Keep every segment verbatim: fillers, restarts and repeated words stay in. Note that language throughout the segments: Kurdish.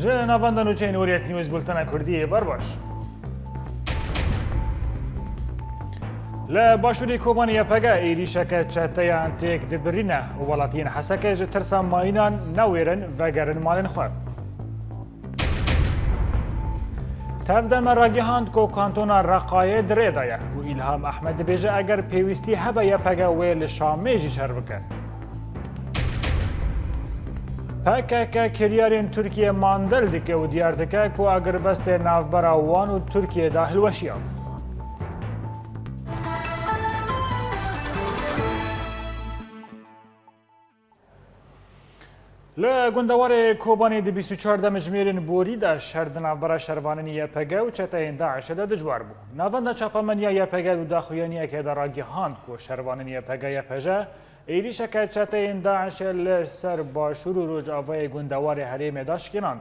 Ji navenda nûçeyên Orient News bultena Kurdî êvar baş. Li başûrê Kobanê Y P G êrîşeke çeteyan têk dibirîne û welatiyên Hesekê ji tirsa mayînan newêrin vegerin malên xwe. Tevdeme ragihand ku kantona Reqayê di rê de ye û Îlham Ehmed dibêje eger pêwîstî hebe Y P G wê li Şamê jî şer bike. P K K kiryarên Tirkiyê mandel dike û diyar dike ku agirbestê navbera wan û Tirkiyê de hilweşiya. Li gundewarê Kobanê di bîst û çar demjimêrên borî de şer di navbera şervanên Y P G û çeteyên DAIŞê de dijwar bû. Navenda çapemeniya Y P G di daxuyaniyekê de ragihand ku şervanên Y P G Y P J êrîşeke çeteyên DAIŞê li ser başûr û rojavayê gundewarê herêmê de şikênand.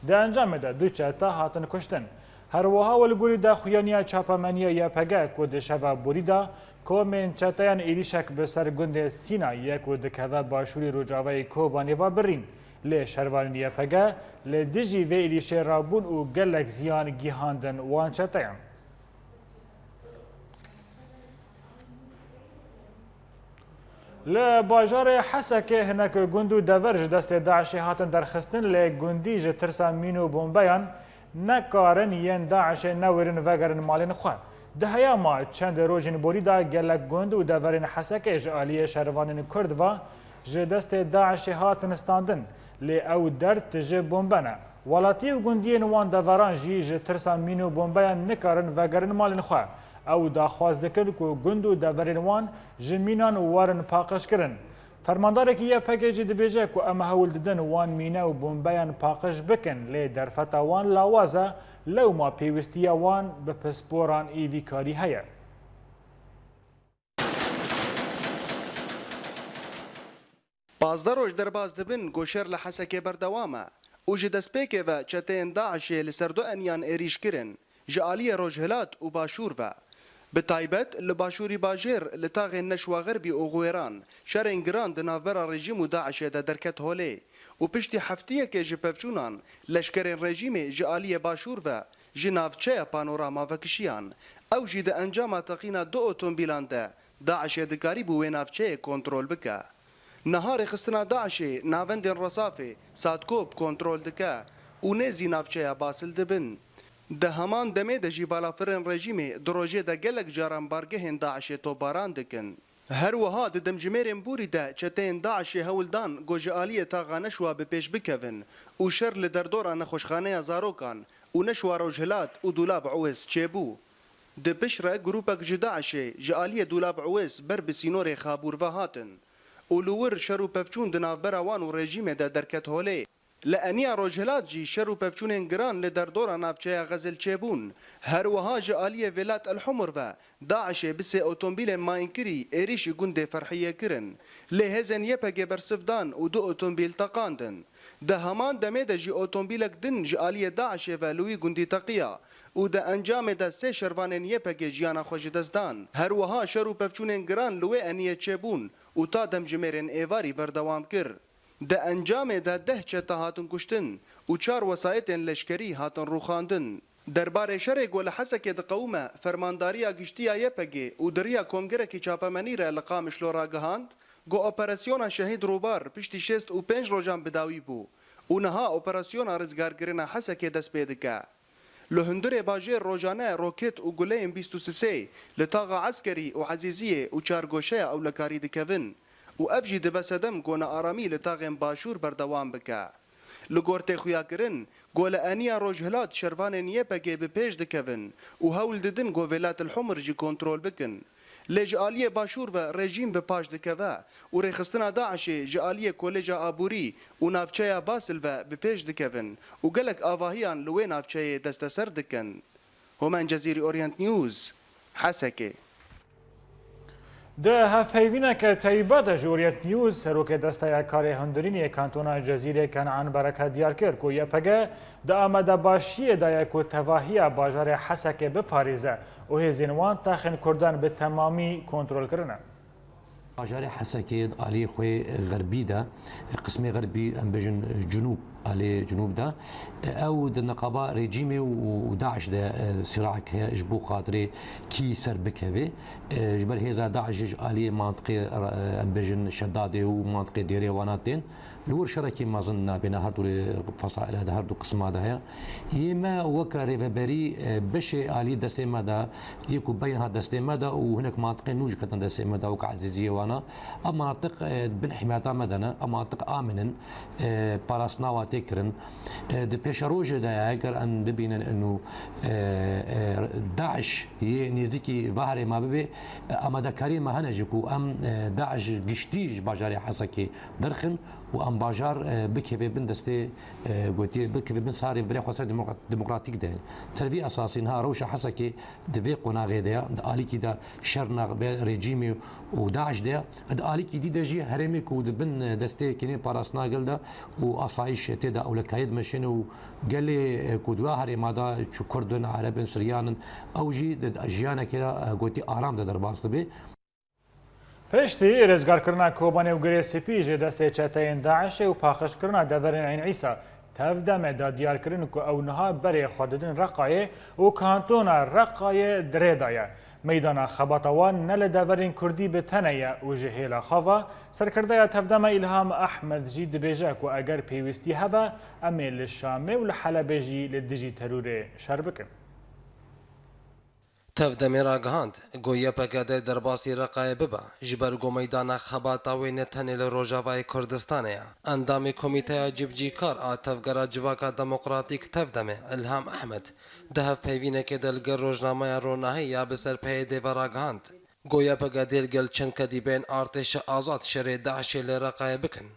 Di encamê de du çete hatin kuştin. Her wiha li gorî daxuyaniya çapemeniya Y P G ku di şeva borî de komên çeteyan êrîşek bi ser gundê Sîna ye ku dikeve başûrê rojavayê Kobanê ve birîn. Lê şervanên Y P G li dijî vê êrîşê rabûn û gelek ziyan gihandin wan çeteyan. Li bajarê Hesekê hinek gund û dever ji destê DAIŞê hatin derxistin, lê gundî ji tirsa mîn û bombeyan nekarin yên DAIŞê newêrin vegerin malên xwe. Di heyama çend rojên borî de gelek gund û deverên Hesekê ji aliyê şervanên Kurd ve ji destê DAIŞê hatin standin, lê ew derd tije bombe ne. Welatî û gundiyên wan deveran jî ji tirsa mîn û bombeyan nikarin vegerin malên xwe. Ew daxwaz dikin ku gund û deverên wan ji mînan werin paqijkirin. Fermandarekî Y P G jî dibêje ku em hewl didin wan mîne û bombeyan paqij bikin, lê derfeta wan lawaz e, lewma pêwîstiya wan bi pisporan ê vî karî heye. Pazdeh roj derbas dibin ku şer li Hesekê berdewam e û ji destpêkê ve çeteyên DAIŞê li ser du eniyan êrîş kirin, ji aliyê rojhilat û başûr ve. Bi taybet li başûrî bajêr li taxên Neşwa Xerbî û Xwêran şerên giran di navbera rejîm û DAIŞê de derket holê û piştî heftiyekê ji pevçûnan leşkerên rejîmê ji aliyê başûr ve ji navçeya Panorama vekişiyan. Ew jî di encama teqîna du otomobîlan de DAIŞê dikarîbû wê navçeyê kontrol bike. Niha rêxistina DAIŞê navendên Resafê, Sadkop kontrol dike û nêzî navçeya Basil dibin. Di heman demê de jî balafirên rejîmê di rojê de gelek caran bargehên DAIŞê topbaran dikin. Her wiha di demjimêrên borî de çeteyên DAIŞê hewl dan ku ji aliyê taxa Neşwa bi pêş bikevin û şer li derdora nexweşxaneya zarokan û Neşwa Rojhilat û Dûlab Ewês çêbû. Di pişt re grûpek ji DAIŞê ji aliyê Dûlab Ewês ber bi sînorê Xabûr ve hatin û li wir şer û pevçûn di navbera wan û rejîmê de derket holê. Li eniya Rojhilat jî şer û pevçûnên giran li derdora navçeya Xezil çêbûn. Her wiha ji aliyê Vêlat El Humur ve DAIŞê bi sê otomobîlên mayînkirî êrîşî gundê Ferhiyê kirin. Lê hêzên Y P G bersiv dan û du otomobîl teqandin. Di heman demê de jî otomobîlek din ji aliyê DAIŞê ve li wî gundî teqiya û di encamê de sê şervanên Y P G jiyana xwe ji dest dan. Her wiha şer û pevçûnên giran li wê eniyê çêbûn û ta demjimêrên êvarî berdewam kir. Di encamê de deh çete hatin kuştin û çar wesayetên leşkerî hatin rûxandin. Derbarê şerê ku li Hesekê diqewime, Fermandariya Giştî ya Y P G û di riya kongirekî çapemenî re li Qamişlo ragihand ku operasyona Şehîd Rûbar piştî şêst û pênc rojan bi dawî bû û niha operasyona rizgarkirina Hesekê dest pê dike. Li hundirê bajêr rojane roket û guleyên bîst û sisê li taxa Eskerî û Ezîziyê û Çargoşeya Ewlekarî dikevin û ev jî dibe sedem ku nearamî li taxên Başûr berdewam bike. Li gor tê xuyakirin ku li eniya Rojhilat şervanên Y P G bi pêş dikevin û hewl didin ku Vêlat El Humur jî kontrol bikin. Lê ji aliyê Başûr ve rejîm bi paş dikeve û rêxistina DAIŞê ji aliyê Kolêca Aborî û navçeya Basil ve bi pêş dikevin û gelek avahiyan li wê navçeyê desteser dikin. Homen Cezîrî, Orient News, Hesekê. Di hevpeyvîneke taybet de ji Orient News, serokê Desteya Karê Hundirînê Kantona Cezîrê Kenan Bereket diyar kir ku Y P G di amadebaşiyê de ye ku tevahiya bajarê Hesekê biparêze û hêzên wan texên Kurdan bi temamî kontrol kirine. Bajarê Hesekê di aliyê xwe xerbî de, qismê xerbî, em bêjin, cunûb, alê Cinûb de. Ew di niqaba rejîmê û, û DAIŞ de, e, siraek heye ji bo xatirê kî ser bikeve. E, ji ber hêza DAIŞ ji aliyê mantiqê, e, em bêjin Şedadê û mantiqê Dêrê Wana tên. Li wir şerekî mezin nabêne her du rê-, fesaîla de, her du qisma de heye. Yê me weke rêveberî, e, beşê alî destê me de, yê ku beyên hat destê me de û hinek mantiqên nû jî ketin destê me de, weke Ezîziyê Wana. Ev manatiq, e, bin himaya me de ne, ev manatiq amin in, e, parastina wan tê kirin. E, di pêşerojê de ye, eger em bibînin inu, e, e, DAIŞ yê nêzîkî va herêma bibe, e, amadekariyê me hene jî ku em, e, DAIŞ giştî ji bajarê Hesekê derxin û em bajar, e, bikeve bin destê, e, gotiye, bikeve bin sarê birê xweser demokrat-, demokratîk de. Ser vî esasî niha rewşa Hesekê di vê qonaxê de ye, di alîkî de şer navbera rejîmê û DAIŞ de ye. Di alîkî dî de jî herêmê ku di bin destê kênê parastina gel de û asayîş tê de ewlekayê dimeşêne û gelê, e, ku di wê herêma de çi Kurd in, Ereb in, Siryan in, ew jî di jiyanekê de, e, gotî aram de derbas dibe. Piştî rêzgarkirina Kobanê û Girê Spî ji destê çeteyên DAIŞê û paqijkirina deverên Eyn Îsa, tev demê da diyar kirin ku ew niha berê xwe didin Reqayê û kantona Reqayê di rê de ye. Meydana xebata wan ne li deverên Kurdî bi tenê ye û ji hêla xwe ve serkirdeya tevdeme Îlham Ehmed jî dibêje ku eger pêwîstî hebe, em ê li Şamê û li Helebê jî li dijî terorê şer bikin. Tevdemê ragihand, ku Y P G dê derbasî Reqayê bibe, ji ber ku meydana xebata wê ne tenê li Rojavayê Kurdistanê ye. Endamê Komîteya Cibcîkar a Tevgera Civaka Demokratîk Tevdemê, Ilham Ehmed, di hevpeyvînekê de li gel rojnameya Ronahî ya bi ser P Y D'ê ve ragihand, ku Y P G dê li gel çend kedîbeyên artêşa azad şerê DAIŞê li Reqayê bikin,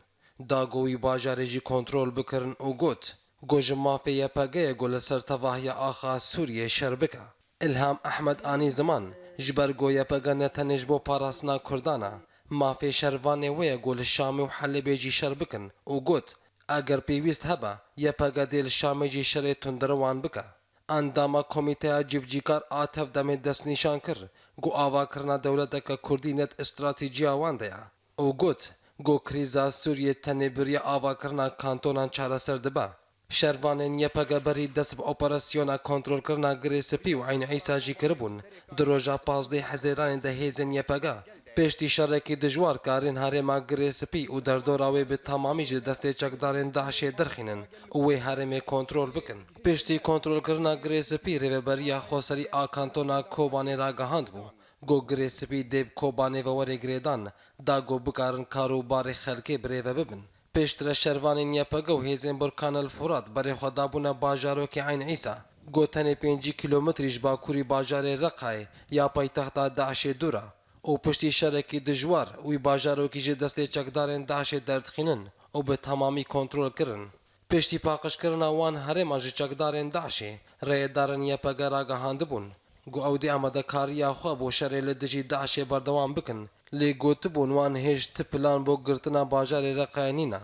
da ku wî bajarê jî kontrol bikirin û got, ku ji mafê Y P G ye ku li ser tevahiya axa Sûriyê şer bike. Ilham Ehmed anî ziman, ji ber ku Y P G ne tenê ji bo parastina Kurdan e, mafê şervanê wê ye ku li Şamê û Helebê jî şer bikin û got, eger pêwîst hebe, Y P G dê li Şamê jî şerê tundrewan bike. Endama Komîteya Cîbicîkar a Tevdemê destnîşan kir ku avakirina dewleteke Kurdî ne di stratejîya wan de ye û got ku krîza Sûriyê tenê bi riya avakirina kantonan çareser dibe. Şervanên Y P G berî dest bi operasyona kontrolkirina Girê Spî û Eyn Îsa jî kiribûn. Di roja pazdeh Hezêranê de hêzên Y P G piştî şerekî dijwar karîn herêma Girê Spî û derdora wê bi temamî ji destê çekdarên DAIŞê derxînin û wê herêmê kontrol bikin. Piştî kontrolkirina Girê Spî, Rêveberiya Xweserî a Kantona Kobanê ragihandibû, ku Girê Spî dê bi Kobanê ve were girêdan, da ku bikarin kar û barê xelkê birêve bibin. Pêştre şervanên Y P G û hêzên Burkan el Furat berê xwe dabûne bajarokê Eyn Îsa, ku tenê pêncî kîlometrî ji bakurî bajarê Reqayê ya paytexta DAIŞê dûr e û piştî şerekî dijwar wî bajarokî ji destê çekdarên DAIŞê derdixînin û bi temamî kontrol kirin. Piştî paqijkirina wan herêma ji çekdarên DAIŞê, rêyedarên Y P G ragihandibûn ku ew dê amadekariya xwe bo şerê li dijî DAIŞê berdewam bikin, lê gotibûn wan hêj ti plan bo girtina bajarê Reqayê nîne.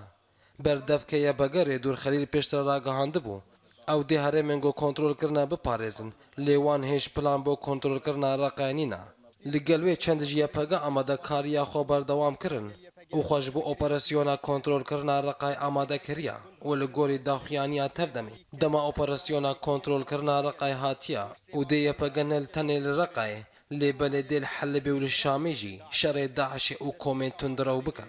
Berdevkê Y P G Rêdûr Xelîl pêştre ragihandibû, ew dê herêmên ku kontrol kirine biparêzin, lê wan hêj plan bo kontrolkirina Reqayê nîne. Li gel wê çend ji Y P G amadekariya xwe berdewam kirin û xwe ji bo operasyona kontrolkirina Reqayê amade kiriye û li gorî daxuyaniya Tevdemê, dema operasyona kontrolkirina Reqayê hatiye û dê Y P G ne li tenê li Reqayê, lê belê dê li Helebê û li Şamê jî şerê DAIŞê û komên tundrew bike.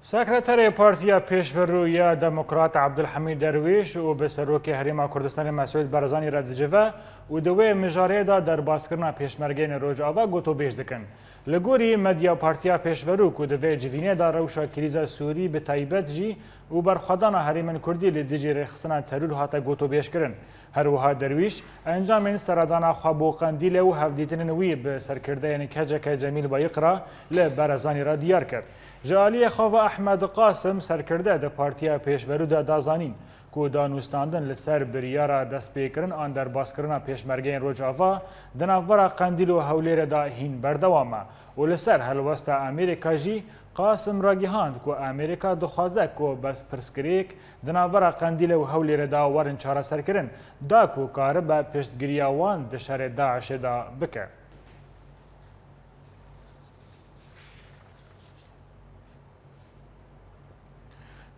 Sekreterê Partiya Pêşverû ya Demokrat Abdulhamîd Derwîş û bi Serokê Herêma Kurdistanê Mesûd Barzanî re dicive û di wê mijarê de derbaskirina Pêşmergeyên Rojava gotûbêj dikin. Li gorî medya Partiya Pêşverû ku di vê civînê de rewşa krîza Sûrî bi taybet jî û berxwedana herêmên Kurdî li dijî rêxistina teror hate gotûbêjkirin. Her wiha Derwîş encamên seredana xwe bo Qendîlê û hevdîtinên wî bi serkirdeyên K C K Cemîl Bayik re li Barzanî re diyar kir. Ji aliyê xwe ve Ehmed Qasim, serkirde di Partiya Pêşverû de da zanîn ku danûstandin li ser biryara destpêkirin an derbaskirina pêşmergeyên Rojava di navbera Qendîl û Hewlêrê de hîn berdewam e û li ser helwesta Amerîka jî Qasim ragihand ku Amerîka dixwaze ku berpirsgirêk di navbera Qendîlê û Hewlêrê de werin çareserkirin, da ku karibe piştgiriya wan di şerê DAIŞê de bike.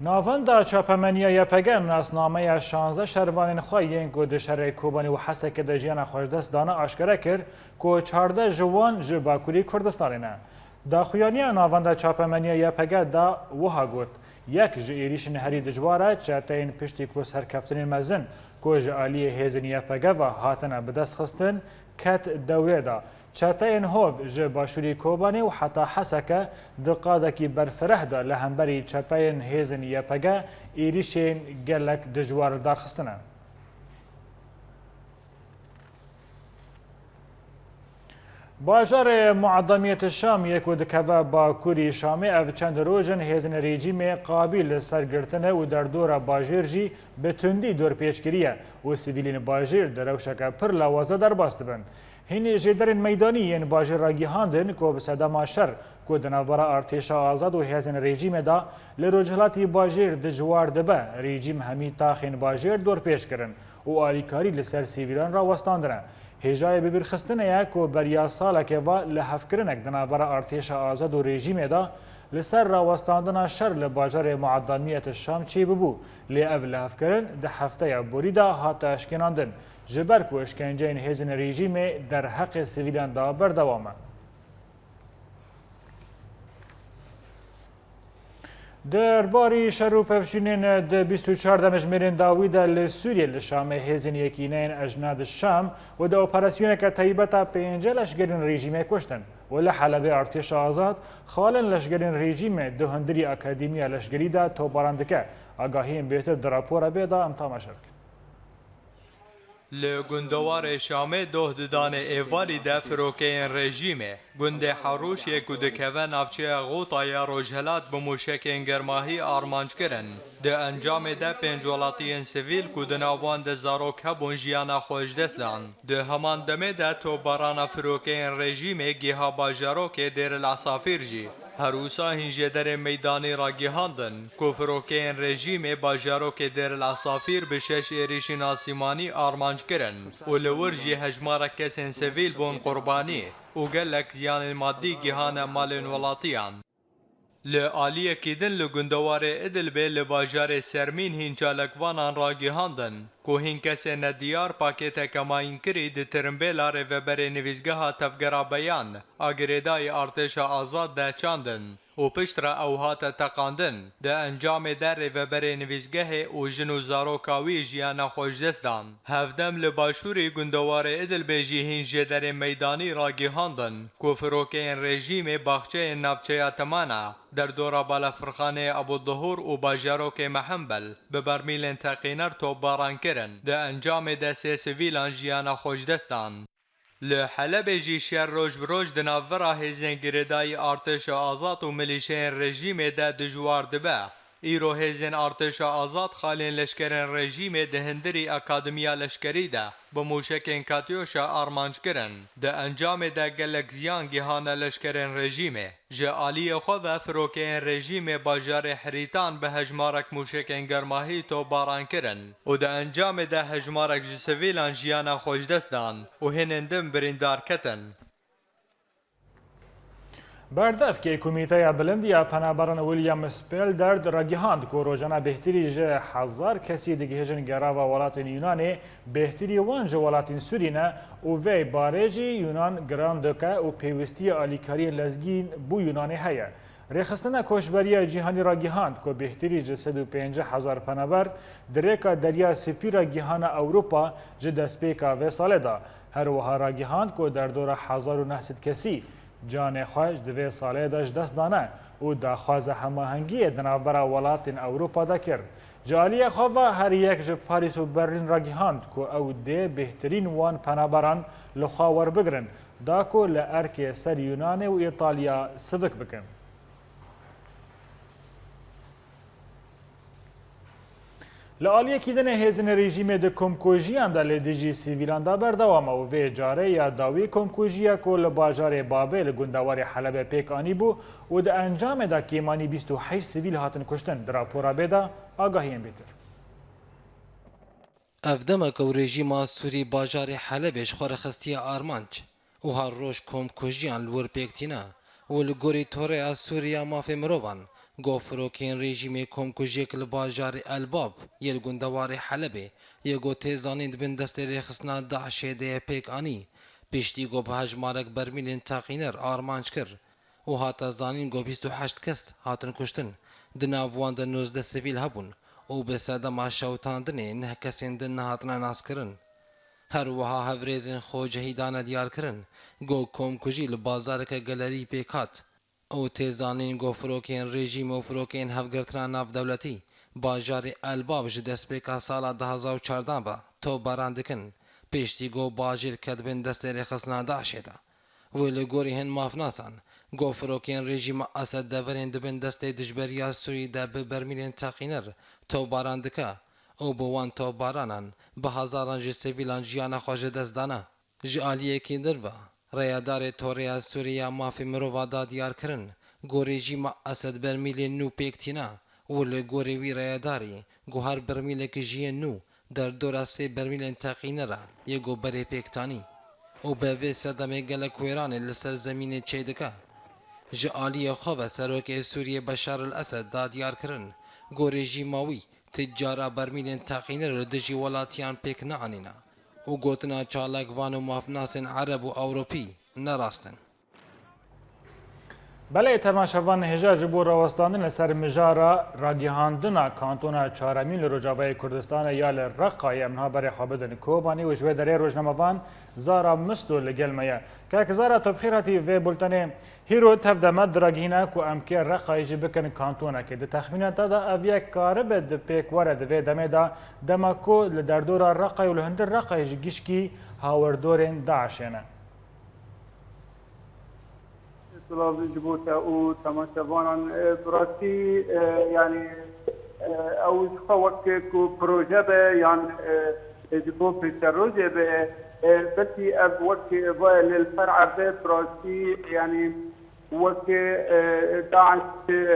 Navenda çapemeniya Y P G nasnameya şanzdeh şervanên xwe yên ku di şerê Kobanê û Hesekê de jiyana xwe ji dest dane aşkere kir ku çardeh ji wan ji Bakurê Kurdistanê ne. Daxuyaniya navenda çapemeniya Y P G da wiha got, yek ji êrîşên herî dijwar e çeteyên piştî ku serkeftinên mezin ku ji aliyê hêzên Y P G ve hatine bidestxistin, ket dewrê de. Çeteyên hov ji başûrî Kobanê û heta Heseke di qadekî berfireh de li hemberî çepeyên hêzên Y P G êrîşên gelek dijwar li dar xistine. Bajarê Muadamiyet Şam yê ku dikeve Bakurî Şamê ev çend roj in hêzên rejîmê qabî li ser girtine û derdora bajêr jî bi tundî dorpêç kiriye û sivîlên bajêr di rewşeke pir lawaz de derbas dibin. Hînî jêderên meydanî yên bajêr ragihandin ku bi sedema şer ku di navbera artêşa azad û hêzên rejîmê de li rojhilatî bajêr dijwar dibe, rejîm hemî taxên bajêr dorpêç kirin û alîkarî li ser sivîlan rawestandine. Hêjayê bibîrxistinê ye ku beriya salekê ve lihevkirinek di navbera artêşa azad û rejîmê de li ser rawestandina şer li bajarê Muadamiyet Şam çêbibû, lê ev lihevkirin di hefteya borî de hate eşkênandin. Ji ber ku îşkenceyên hêzên rejîmê derheqê sivîlan de berdewam e. Derbarî şer û pevçûnên di bîst û çar demjimêrên dawî de li Sûriyê li Şamê hêzên Yekîneyên Ecnad Şam û di operasyoneke taybet a pêncî leşgerên rejîmê kuştin û li Helebê artêşa azad xalên leşgerên rejîmê di hundirî akademiya leşgerî de topbaran dike. Agahiyên bêtir di rapora bê de em tamaşe bikin. Li gundewarê Şamê doh di danê êvarî de firokeyên rejîmê gundê Herûş yê ku dikeve navçeya Xûta ya Rojhilat bi mûşekên germahî armanc kirin. Di encamê de pênc welatiyên sivîl ku di nav wan de zarok hebûn jiyana xwe ji dest dan. Di heman demê de topbarana firokeyên rejîmê giha bajarokê Dêr el Esafîr jî. Her wisa hîn jêderên meydanî ragihandin ku firokeyên rejîmê bajarokê Dêr el Esafîr bi şeş êrîşên asîmanî armanc kirin û li wir jî hejmarek kesên sivîl bûn qurbanî û gelek ziyanên madî gihane malên welatiyan. Li aliyekî din li gundewarê Idlibê li bajarê Sermîn hîn çalakvanan ragihandin ku hîn kesên nediyar pakêteke mayînkirî di tirimbêla rêveberê nivîsgeha Tevgera Beyan a girêdayî artêşa azad de çandin û piştre ew hate teqandin. Di encamê de rêveberê nivîsgehê û jin û zaroka wî jiyana xwe ji dest dan. Hevdem li başûrî gundewarê Idlibê jî hîn jêderên meydanî ragihandin ku firokeyên rejîmê baxçeyên navçeya Temana, derdora balafirxaneyê Ebû Duhûr û bajarokê Mehembel bi bermîlên teqîner topbaran kirin. Di encamê de sê sivîlan jiyana xwe ji dest dan. Li Helebê jî şer roj bi roj di navbera hêzên girêdayî artêşa azad û milîşeyên rejîmê de dijwar dibe. Îro hêzên artêşa azad xalên leşkerên rejîmê di hundirî akademiya leşkerî de bi mûşekên Katyoşa armanc kirin. Di encamê de gelek ziyan gihane leşkerên rejîmê. Ji aliyê xwe ve firokeyên rejîmê bajarê Hirîtan bi hejmarek mûşekên germahî topbaran kirin û di encamê de hejmarek ji sivîlan jiyana xwe ji dest dan û hinên din birîndar ketin. Berdevkê Komîteya Bilind ya Penaberan William Speldard ragihand ku rojane bêhtirî ji hezar kesî digihêjin gerava welatên Yunanê, bêhtirî wan ji welatên Sûrî ne û vê barê jî Yunan giran dike û pêwîstiya alîkariyên lezgîn bo Yunanê heye. Rêxistina Koçberiya Cîhanî ragihand ku bêhtirî ji sed û pêncî hezar penaber di rêka Derya Spî re gihane Ewropa ji destpêka vê salê de. Her wiha ragihand ku derdora hezar û neh sed kesî canê xwe di vê salê de ji dest dane û daxwaza hemahengiyê di navbera welatên Ewropa de kir. Ji aliyê xwe ve her yek ji Parîs û Berlîn ragihand ku ew dê bêhtirîn wan penaberan li xwe werbigrin, da ku li erkê ser Yunanê û Îtalya sivik bikin. Li aliyekî din ê hêzên rejîmê di komkujiyan de li dijî sivîlan de berdewam e û vê carê ya dawî komkujiyê ku li bajarê Babê li gundewarê Helebê pêk anîbû û di encamê de kêmanî bîst û heşt sivîl hatin kuştin, di rapora bê de agahiyên bêtir. Ev dema ku rejîma Sûrî bajarê Helebê ji xwe re xistiye armanc û her roj komkujiyan li wir pêk tîne û li gorî Toreya Sûrî ya Mafê Mirovan, Go firokên rejîmê komkujiyek li bajarê El Bab yê li gundewarê Helebê yê go tê zanîn di bin destê rêxistina DAIŞê de ye pêk anî, piştî go bi hejmarek bermîlên teqîner armanc kir û hate zanîn go bîst û heşt kes hatin kuştin, di nav wan de nozdeh sivîl hebûn û bi sedema şewitandinê neh kesên din nehatine naskirin. Her wiha hevrêzên xwecihî dane diyarkirin, go komkujî li bazareke gelerî pêk hat û tê zanîn go firokên rejîm û firokên hevgirtina navdewletî bajarê El Bab ji destpêka sala du hazar û çardeh ve topbaran dikin, piştî go bajêr ket bin destê rêxistina DAIŞê de. Wê li gorî hin mafnasan, go firokên rejîma Esed deverên di bin destê dijberiya Sûrî de bi bermîlên teqîner topbaran dike û bi wan topbaranan bi hezaran ji sivîlan jiyana xwe ji dest dane. Ji aliyekî din ve, rêyadarê Toreya Sûrî ya Mafê Mirova da diyarkirin, ku rejîma Esed bermîlên nû pêk tîne û li gorî wî rêyadarî, ku her bermîlek ji yên nû derdora sê bermîlên teqîner e, yê ku berê pêk tanî û bi vê sedemê gelek wêranê li ser zemînê çêdike. Ji aliyê xwe ve Serokê Sûriyê Beşar el Esed da diyarkirin, ku rejîma wî ti cara bermîlên teqîner li dijî welatiyan pêk neanîne û gotina çalakvan û mafnasên Ereb û Ewropî ne rast in. Belê, temaşevan, hêja ji bo rawestandin li ser mijara ragihandina kantona çaremîn li Rojavayê Kurdistanê ya li Reqayê em niha berê xwe bidin Kobanî û ji wê derê rojnamevan Zara Misto li gel me ye. Kek Zara, tu bi xêr hatî vê bultenê. Hîro tev de me diragihîne ku em kê Reqayê jî bikin kantonekê. Di texmîna te de ev yek karibe di pêk were di vê demê de, dema ku li derdora Reqayê û li hundir Reqayê jî gişkî hawirdorên DAIŞê ne? Silavî ji bo te û temaşevanan. E, bi rastî, e, yanî, e, ew ji xwe wek ku proje be yan, e, ji bo pêşerojê be, e, belkî ev wek vaye lê li ser erdê bi rastî, yanî wek, e, DAIŞ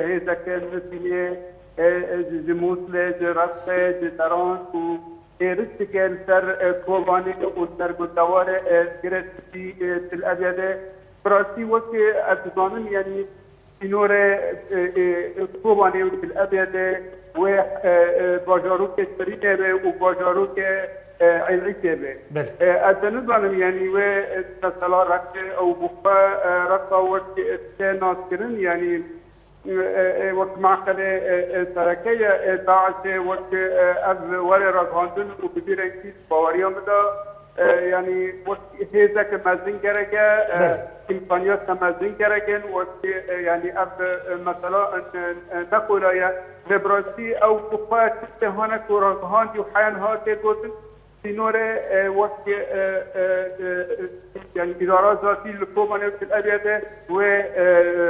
hêzeke nivînê, e, e, ji, ji Mûslê, ji Reqê, ji Derank û hêriş dike li ser, e, Kobanê û li ser gundewarê, e, Girê Spî, e, Til Ebyedê. Bi rastî wek, e, ez dizanim, yanî sînorê, e, e, Kobanê û Til Ebyedê wê, e, e, bajarokê Sirînê be û bajarokê, e, Êlîkê be. Belê. E, ez de nizanim, yanî wê, e, mesela Reqê ew bi xwe, e, Reqa wek, e, tê naskirin, yanî, e, e, wek meqelê, e, e, sereke ye, e, DAIŞê wek, e, ev were ragihandin û bi vî rengî baweriya min de, e, yanî wek hêzeke mezin gerek e, e, Belê. îmkaniyata mezin gerek in, wek, e, yanî ev, e, mesela, e, e, ne kolay e. Lê bi rastî ew bi xwe tiştê hane ku ragihand û heya niha tê gotin, sînorê, e, wek, e, e, e, yanî îdara zatî li Kobanê û Til Ebyedê wê, e, e,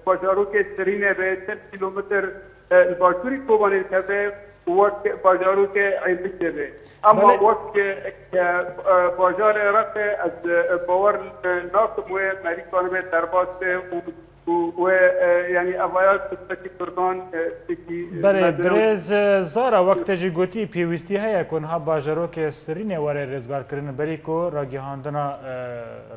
bajarokê Sirînê be, çend kîlometr, e, li başûrî Kobanê dikeve, wek bajarokê Êlîkê be. Ama Belê. wek, e, e, bajarê Reqê ez, e, bawer, e, nakim wê merî kanibe derbas be û û wê, e, yanî evaya tiştekî Kurdan, e, tiştekî, e, Belê, mezin û birêz, e, Zara, wek te jî gotî, pêwîstî heye ku niha bajarokê Sirînê were rêzgarkirin, berî ku ragihandina, e,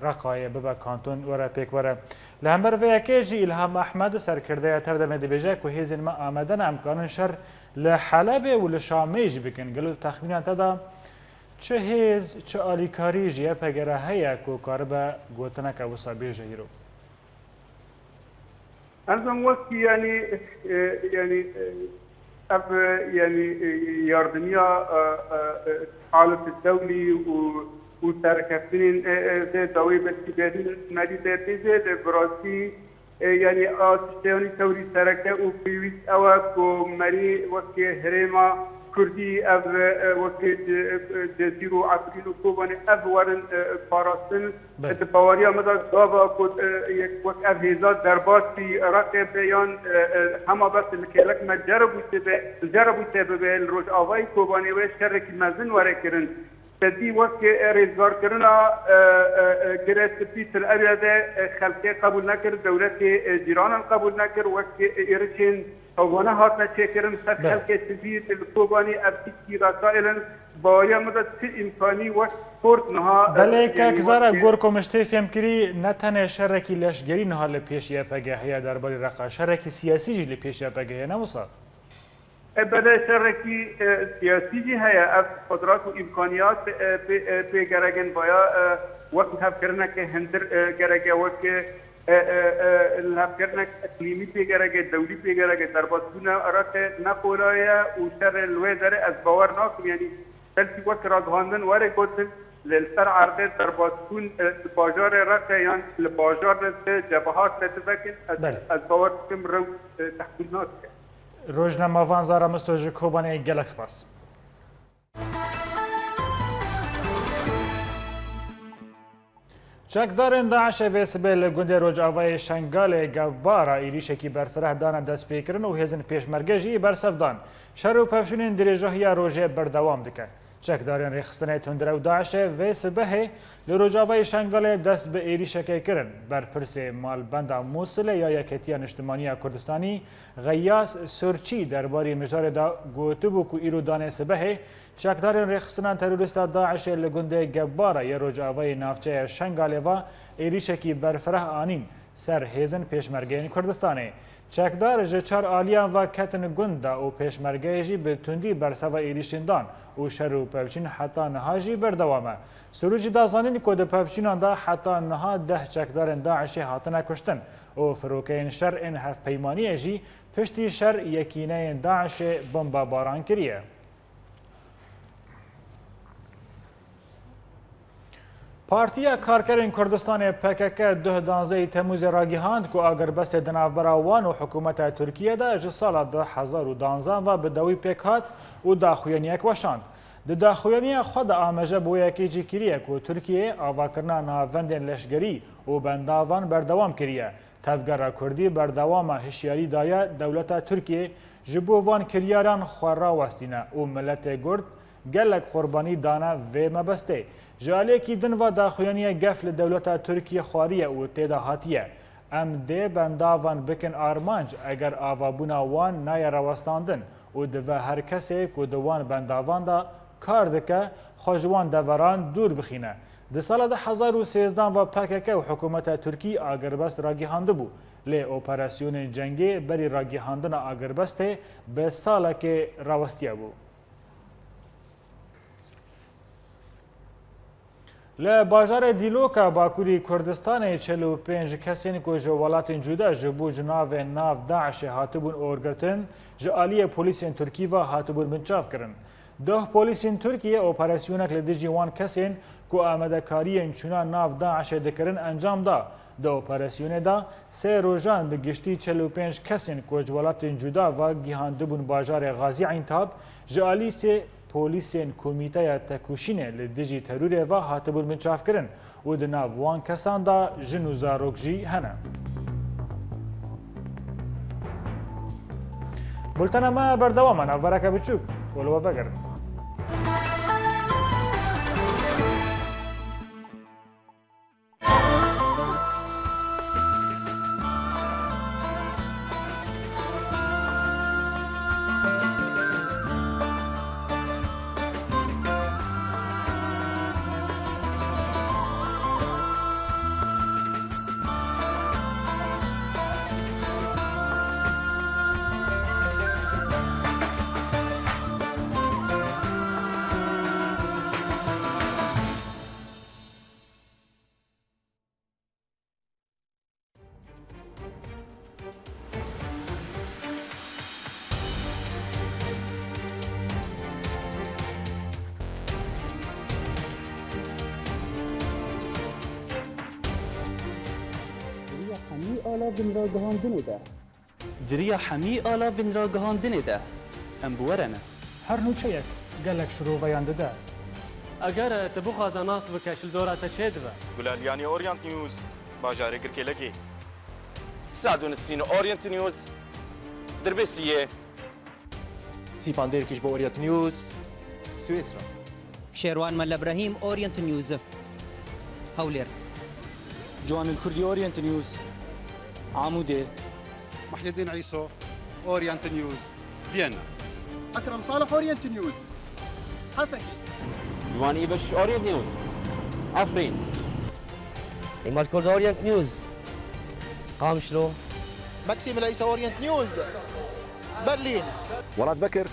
Reqayê bibe kanton, were pêk were. Li hember vê yekê jî Îlham Ehmed, serkirdeya Tevdemê, dibêje ku hêzên me amade ne, em kanin şer li Helebê û li Şamê jî bikin. Gelo di texmîna te de çi hêz, çi alîkarî ji Y P G re heye ku karibe gotineke wisa bêje hîro? Erzan wekî, yanî, e, yanî, e, ev, e, yanî, e, yardimiya, e, e, e, halet dewlî û, û serkeftinên, e, e, vê dawî belkî bêdin merî bê pê zêde bi rastî, e, yanî a tişteyanî tewrî sereke û pêwîst ew e ku merî wekî herêma Kurdî ev, e, wekî Ce-, e, Cezîr û Efrîn û Kobanê ev werin, e, parastin. Belê. Di baweriya min de gava ku, e, yek wek ev hêza derbasî Iraqê be yan, e, e, hema bes li kêlek me ceribû tê be, ceribû tê bibe li Rojavayê Kobanê wê şerekî mezin were kirin. Te dî wek, e, rêzgarkirina, e, e, e, Girê Spî Til Ebyedê, e, xelkê qebûl nekir, dewletê, e, cîranan qebûl nekir, wek, e, êrişên Ewana hatine çêkirin ser Belê. Xelkê sivîl li Kobanî, ev tiştî Rasaîl in. Baweriya min de ti îmkanî wek Kurd niha, Belê e, kek yanî Zara, wek gor ku min ji tê fêm kirî, ne tenê şerekî leşgerî niha li pêş Y P G heye derbarê Reqa, şerekî siyasî jî li pêş Y P G heye, ne wisa? E, belê, şerekî, e, siyasî jî heye. Ev qudret û îmkaniyat, e, pê, e, pê gerek in, baya, e, wek lihevkirineke hundir, e, gerek e, wek, e, e, e, e, lihevkirinek iqlîmî pê gerek e, dewlî pê gerek e. Derbasbûna Iraqê ne qolay e û şerê li wê derê ez bawer nakim. Yanî belkî wek ragihandin were gotin, lê li ser erdê derbasbûn, e, di bajarê Reqê yan li bajarê di cebehat de divekin, ez, Belê. Ez bawer dikim rew, e, tehmîl nadike. Rojnamevan Zara Misto ji Kobanê, gelek spas. Çekdarên DAIŞê vê sibê li gundê Rojavayê Şengalê Gebara êrîşekî berfireh dane destpêkirin û hêzên pêşmerge jî bersev dan. Şer û pevçûnên dirêjahiya rojê berdewam dike. Çekdarên rêxistinê tundrew DAIŞê vê sibehê li Rojavayê Şengalê dest bi êrîşekê kirin. Berpirsê malbenda Mûsilê ya Yeketiya Niştimanî ya Kurdistanî Xeyas Surçî derbarê mijarê de gotibû ku îro danê sibehê çekdarên rêxistinan terorîsta DAIŞê li gundê Gebara yê Rojavayê navçeya Şengalê ve êrîşekî berfireh anîn ser hêzên pêşmergeyên Kurdistanê. Çekdar ji çar aliyan ve ketin gund de û pêşmergeyê jî bi tundî berseva êrîşên dan û şer û pevçûn heta niha jî berdewam e. Surûcî da zanîn ku di pevçûnan de heta niha deh çekdarên DAIŞê hatine kuştin û firokeyên şer ên hevpeymaniyê jî piştî şer yekîneyên DAIŞê bombebaran kiriye. Partiya Karkerên Kurdistanê, P K K, duh danzeyî Temûzê ragihand ku agirbestê di navbera wan û hikûmeta Tirkiyê de ji sala du hezar û danzdeh ve bi dawî pêk hat û daxuyaniyek weşand. Di daxuyaniya xwe de amaje bi wê yekê jî kiriye ku Tirkiye avakirina navendên leşgerî û bendavan berdewam kiriye. Tevgera Kurdî berdewama hişyarî daye dewleta Tirkiyê ji bo van kiryaran xwe rawestîne û miletê Kurd gelek qurbanî dane vê mebestê. Ji aliyekî din ve daxuyaniya gef li dewleta Tirkiyê xwariye û tê de hatiye: Em dê bendavan bikin armanc, eger avabûna wan nayê rawestandin û divê her kesê ku di wan bendavan de kar dike, xwe ji wan deveran dûr bixîne. Di sala du hezar û sêzdeh ve P K K û hikûmeta Tirkî agirbest ragihandibû, lê operasyonên cengê berî ragihandina agirbestê bi salekê rawestiyebû. Li bajarê Dîloka Bakurî Kurdistanê çil û pênc kesên ku ji welatên cuda ji bo ji navê nav DAIŞê hatibûn orgirtin, ji aliyê polîsên Tirkî ve hatibûn binçavkirin. Doh polîsên Tirkiyê operasyonek li dijî wan kesên ku amadekariyên çûna nav DAIŞê dikirin encam da. Di operasyonê de sê rojan bi giştî çil û pênc kesên ku ji welatên cuda ve gihandibûn bajarê Xazî Eyntab, ji alî sê polîsên Komîteya Tekoşînê li dijî terorê ve hatibûn binçavkirin û di nav wan kesan de jin û zarok jî hene. Bultena me berdewam e, navbereke biçûk û li we vegerin. Di riya hemî alavên ragihandinê de. Di riya hemî alavên ragihandinê de em bi we re ne. Her nûçeyek gelek şiroveyan dide. Eger tu bixwaze nas bike, ji li dora te çê dibe. Gulaliyanî, Orient News, bajarê Girkêlekê. Sadu Nisîn, Orient News, Dirbêsiyê. Sîpan Dêrkiş bo Orient News, Swêsra. Şêrwan Mele Brehîm, Orient News, Hewlêr. Ciwanil Kurdî, Orient News, Amûdê. Muhyiddin Îso, Orient News, Vienna. Ekrem Salih, Orient News, Hesekî. Ciwanî Beşiş, Orient News, Efrîn. Îmal Kurd, Orient News, Qamişlo. Maxim Leîsa, Orient News, Berlîn. Welat Bekir,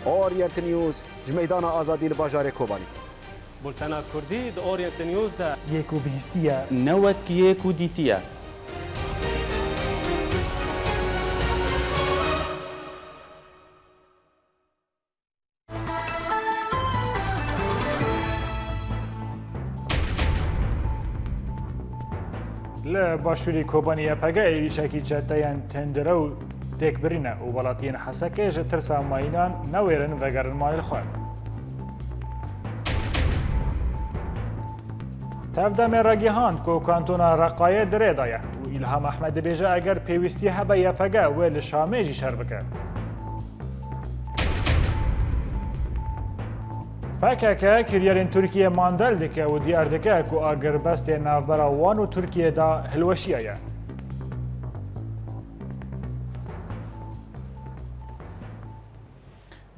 Orient News, ji Meydana Azadî li bajarê Kobanî. Bultena Kurdî di Orient News de. Yê ku bihîstiye. Ne wek yê ku dîtiye. Li başûrê Kobanî Y P G êrîşekî çeteyên tundrew têk birîne û welatiyên Hesekê ji tirsa mayînan newêrin vegerin malê xwe. Tevdemê ragihand ku kantona Reqayê di rê de ye û Îlham Ehmed dibêje eger pêwîstî hebe Y P G wê li Şamê jî şer bike. P K K kiryarên Tirkiyê mandel dike û diyar dike ku agirbestê navbera wan û Tirkiyê de hilweşiyaye.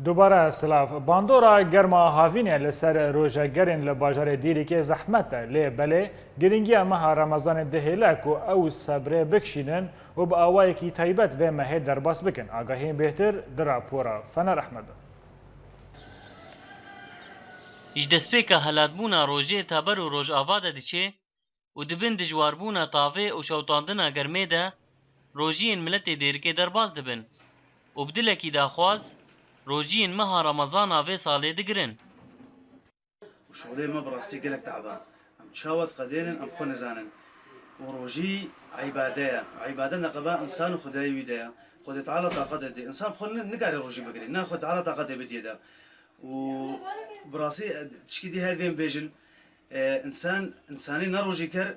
Dubare silav. Bandora germa havînê li ser rojegerên li bajarê Dîrikê zehmet e, lê belê girîngiya meha Remezanê dihêle ku ew sebrê bikişînin û bi awayekî taybet vê mehê derbas bikin. Agahiyên bêhtir di rapora Fener Ehmed de. Ji destpêka helatbûna rojê teber û Rojava de diçê û di bin dijwarbûna tavê û şewitandina germê de rojiyên miletê Dêrikê derbas dibin û bi dilekî daxwaz rojiyên meha Remezana vê salê digirin. Û şolê me bi rastî gelek te'ba. Em çawa diqedênin, em xwe nizanin. Û rojî îbade ye. Îbade neqeba însan û Xwedayê wî de ye. Xwedê Teala taqetê dê. Însan bi xwe ni-, nikare rojî bigire. Na Xwedê Teala taqetê bidiyê de. Û bi rastî, e, tişkî dî her bên bêjin, e, însan, însanî ne rojîker,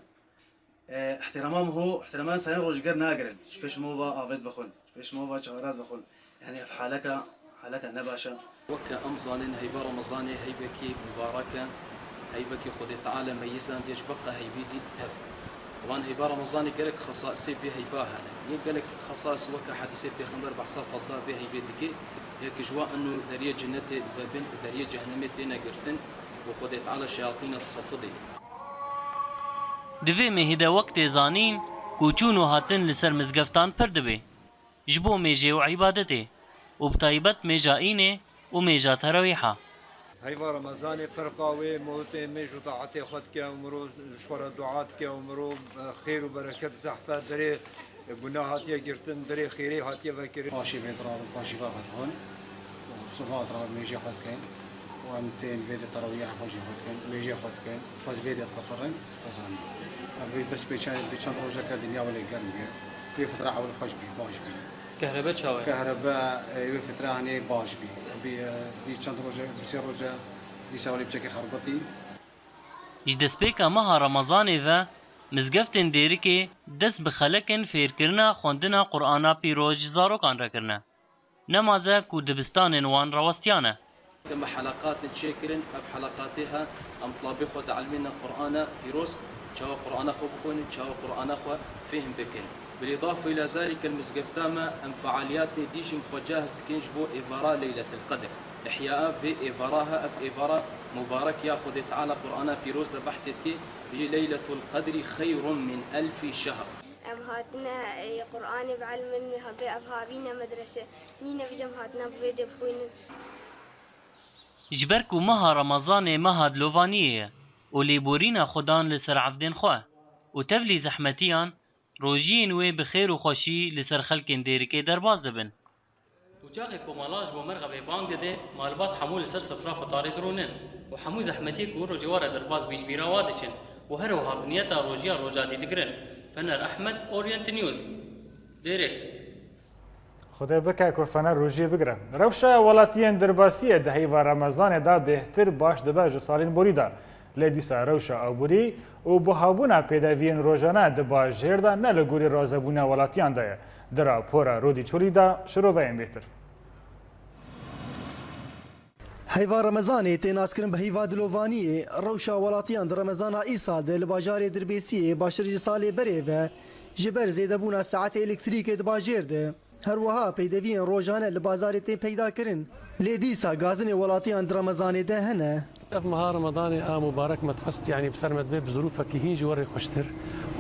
e, ihtirama min ho, ihtirama însanê rojîker nagirin. Ji pêş min va avêt vexwin. Ji pêş min va çarat vexwin. Yanî ev haleka, haleka ne baş e. Weke em zanin heyva Remezanê heyvekî mubarek e. Heyvekî Xwedê Teala meyizandiye ji beqa heyvî dî tev. Wan heyva Remezanê gelek xesaisê vê heyva hene. Yê gelek xesais weke hedîsê Pêxember behsa fedla vê heyvê dike. Yek ji wan eno deriyê cinnetê divebin û deriyê cehennemê têne girtin û Xwedê Teala şeyatîna disefidê. Di vê mehê de wek tê zanîn ku çûn û hatin li ser mizgeftan pir dibe. Ji bo mêjê û îbadetê û bi taybet mêja înê û mêja terawîha. Heyva Remezanê ferqa wê, mewtê mêj û taetê xwe dike û mirov ji xwe re dua dike û mirov, e, xêr û bereket zehfe derê guna hatiye girtin, derê xêrê hatiye vekirin. Paşê vê dirabin, paşî va xwe dixwin û siva dirabin mêjê xwe dikin û em tên vê de terawîha xwe jî xwe dikin, mêjê xwe dikin, xwe di vê de dixwitirin, dizanî. Ev vê bes pê çend, pê çend rojeke dinya wele germ bûye. Vê fitra ewil xweş bî, baş bî. Kehrebe çawa ye? Kehrebe, e, wê fitra hanê baş bî. Bî, e, bî çend roje, bî sê roje, dîsa welê biçekê xerbitî. Ji destpêka meha Remezanê ve mizgeftên Dêrikê dest bi xelekên fêrkirina xwendina Qur'ana Pîroz ji zarokan re kirine. Nemaze ku dibistanên wan rawestiyane. Em heleqatên çêkirin, ev heleqatê he, em tilabê xwe dielmîne Qur'ana pîroz, çawa Qur'ana xwe bixwînin, çawa Qur'ana xwe fêhm bikin. Bilîdafe îla zalîke li mizgefta me, em fealiyatê dî jî bi xwe cahz dikin ji bo êvara Leyletil Qedr. Îhyaa vê êvara he, ev êvara mubarek ya Xwedê Teala Qur'ana pîroz de behsê dike, bî Leyletul Qedrî xeyrun min elfî şehr. Em hatine, e, Qur'anê bielmin, vê ev havîne medrese nîne, vêca em hatine bi vê dê bixwînin. Ji ber ku meha Remezanê meha dilovaniyê ye û lêborîna Xudan li ser evdên xwe û tevlî zehmetiyan, rojiyên wê bi xêr û xweşî li ser xelkên Dêrikê derbas dibin. Û çaxê ku mala ji bo merxebê bang dide, malbat hemû li ser sifra fitarê dirûnin û hemû zehmetiyê ku rojê wa re derbas bî ji bîra wa diçin û her wiha bi niyeta rojiya roja dî digirin. Fener Ehmed, Orient News, Dêrek. Xwedê bike ku Fener rojiyê bigire. Rewşa welatiyên derbasiyê di heyva Remezanê de bêhtir baş dibe ji salên borî de. Lê dîsa rewşa aborî û buhabûna pêdeviyên rojane di bajêr de ne li gorî razebûna welatiyan de ye. Di rapora Rodî Çolî de şiroveyên bêhtir. Heyva Remezanê tê naskirin bi heyva dilovaniyê. Rewşa welatiyan di Remezana îsal de li bajarê Dirbêsiyê baştir ji salê berê ve ji ber zêdebûna saetê elektrîkê di bajêr de Her wiha peydeviyên rojane li bazarê tên peyda kirin. Lê dîsa gazinê welatiyan di Remezanê de hene. Ev meha Remedanê a mubarek me dixwest, yanî bi ser me dibe bi zirûfekî hîn ji werê xweştir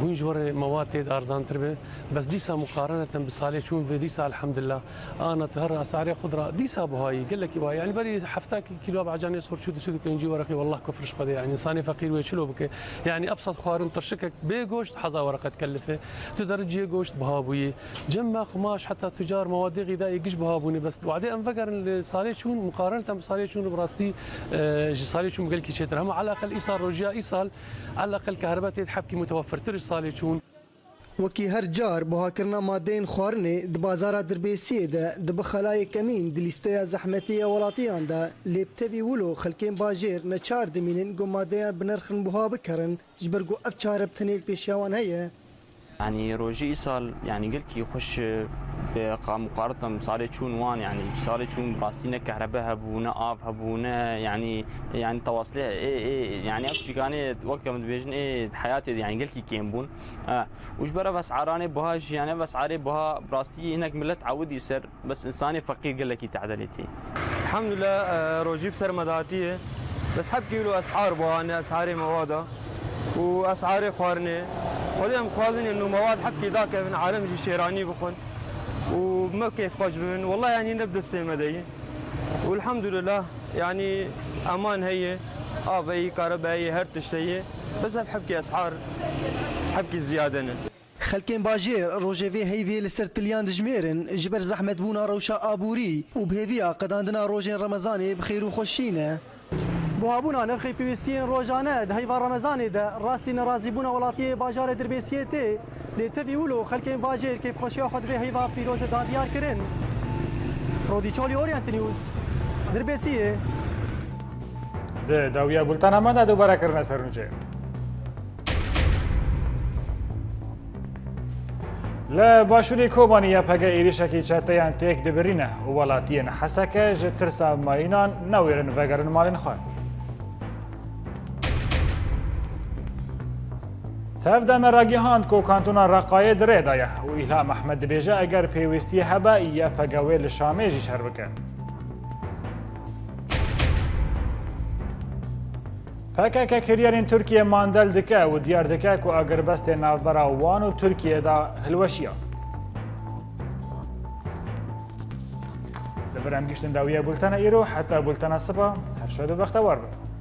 û hîn ji werê mewad tê de arzantir be. Bes dîsa muqareneten bi salê çûn ve dîsa elhamdulillah. Ana tu her esarê xudra dîsa buhayî, gelekî buhayî. Yanî berî heftakî kîlo bacanê sor çû du sed û pêncî wereqî, wallah kufr ji Xwedê. Yanî insanê feqîr wê çilo bike. Yanî ebsat xwarin tirşikek bê goşt heza wereqe dikellife. Tu dericiyê goşt buha bûyî. Cem me qumaş heta tucar mewadê xîdayê giş buha bûne. Bes wadê em vegerin li salê çûn, muqareneten bi salê çûn bi rastî, e, ji salê çûn gelkî çêtir. Hema eleqel îsal rojiya îsal, eleqel kehrebe tê hebkî mutewefirtir ji salê çûn. Wekî her car buhakirina madeyên xwarinê di bazara Dirbêsiyê de dibe xela yekemîn di lîsteya zehmetê ya welatiyan de, lê bi tevî wilo xelkên bajêr neçar dimînin ku madeyan bi nirxin buha bikerin, ji ber ku ev çare bi tenê li pêşiya wan heye. Yanî rojî îsal, yanî gelkî xweş, e, bi qa-, muqaretem salê çûn wan, yanî salê çûn rastî ne kehrebe hebû, ne av hebû, ne, yanî, yanî tewaslê, ê, ê, yanî ev çîkanê wek em dibêjin, ê heyatê de, yanî gelkî kêm bûn. E, û ji ber ev es'aranê buha jî, yanî ev es'arê buha bi rastî hinek milet ewidî ser, bes insanê feqîr gelekî tehdê lê tê. Elhamdulillah, e, rojî bi ser me de hatiye. Bes hebkî wilo es'ar buha, ne es'arê mewada û es'arê xwarinê. Xwedê em xwazin ên nû mewad hebkî dakevin, alem jî şêranî bixwin û me kêfxweş bibin. Wallah, yanî ne bi destê me de ye. Û elhamdulillah, yanî eman heye, av heye, karebe heye, her tişt heye. Bes ev hebkî es'ar hebkî ziyade ne. Xelkên bajêr rojê vê heyvê li ser tiliyan dijmêrin, ji ber zehmetbûna rewşa aborî û bi hêviya qedandina rojên Remezanê bi xêr û xweşî ne. Buhabûna nirxê pêwîstiyên rojane di heyva Remezanê de rastî nerazîbûna welatiyê bajarê Dirbêsiyê tê, lê tevî wilo xelkên bajêr kêfxweşiya xwe di vê heyva pîroz de da diyar kirin. Rodî Çolî, Orient News, Dirbêsiyê. Di dawiya bultena me de dubare kirine ser nûçe. Li başûrê Kobanî Y P G êrîşekî çeteyan têk dibirîne û welatiyên Heseke ji tirsa mayînan newêrin vegerin malên xwe. Tev de me ragihand ku kantona Reqayê di rê de ye û Îlham Ehmed dibêje eger pêwîstî hebe Y P G wê li Şamê jî şer bike. P K K kiryarên Tirkiye mandel dike û diyar dike ku agirbestê navbera wan û Tirkiye de hilweşiya. Li vir em gihiştin dawiya bultena îro, heta bultena siba, her şad û bextewar bin.